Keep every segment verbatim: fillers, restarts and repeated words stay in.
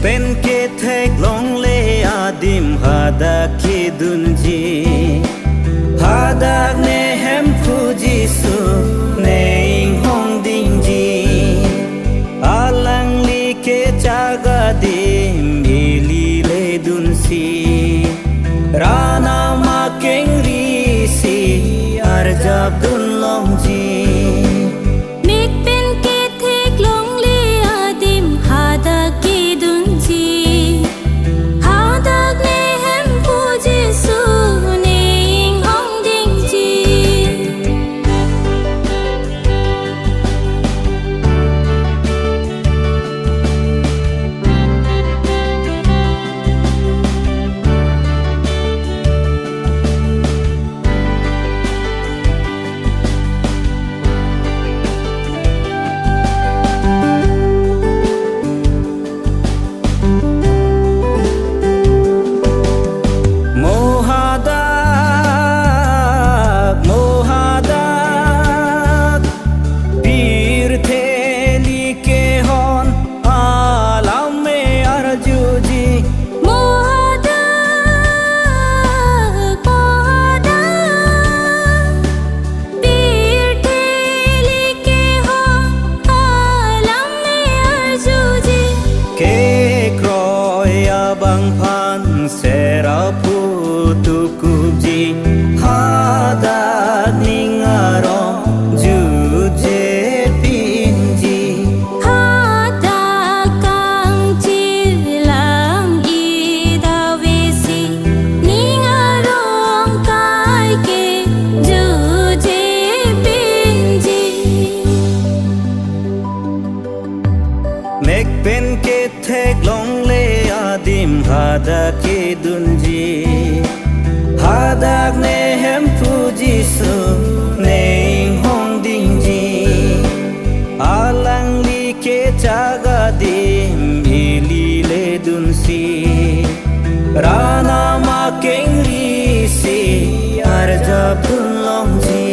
Pen kethek longle adim hadak kedunji. Hadak ne Hemphu Jisu ne inghong dingji. Alangli kechak adim ili ledunsi, rat anam akengri si arjap dun longji. Mek pen kethek longle adim hadak kedunji. Hadak ne Hemphu Jisu ne inghong dingji. Mo hadak, mo hadak, pirthe likehon alam me arjuji. Mo hadak, mo hadak, pirthe likehon alam me arjuji. Kekroi abangphan Seraphu tukupji, hadak ning arong jutje pinji. Hadak kangchir lang-i davesi, ning arong kai ke jutje pinji. Mek pen kethek longle adim hadak kedunji. Hadak ne Hemphu Jisu ne inghong dingji. Alangli kechak adim ili ledunsi, rat anam akengri si arjap dun longji.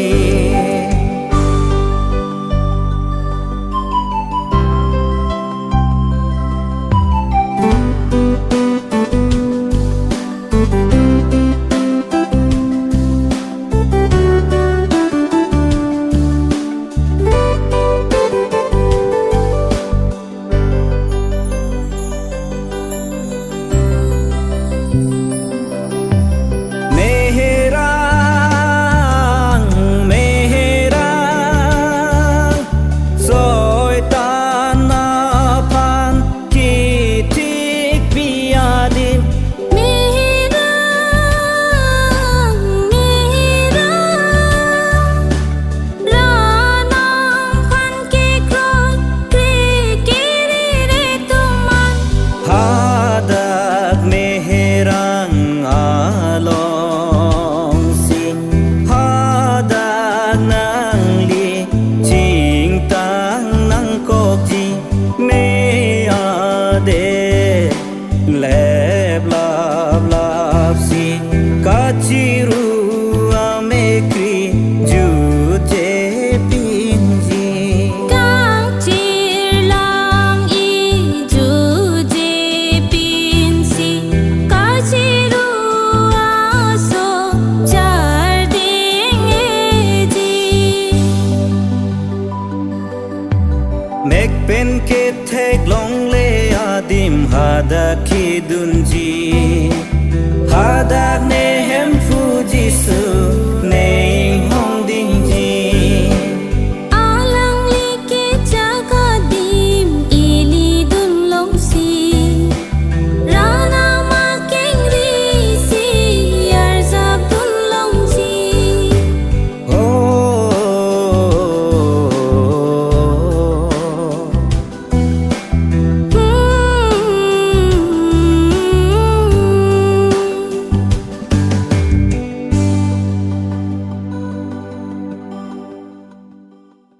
Meherang, meherang, Soitan aphan kithikpi adim. Meherang, meherang, rat anam aphan kekroi kre kere re atum an. Hadak meherang alongsi, hadak nangli chingtang nangkokji, me adet lep lap lapsi, kachiru amekri jutje pinji. Kangchir lang-i jutje pinsi, kachiru aso charding-eji. Mek pen kethek longle adim hadak kedunji.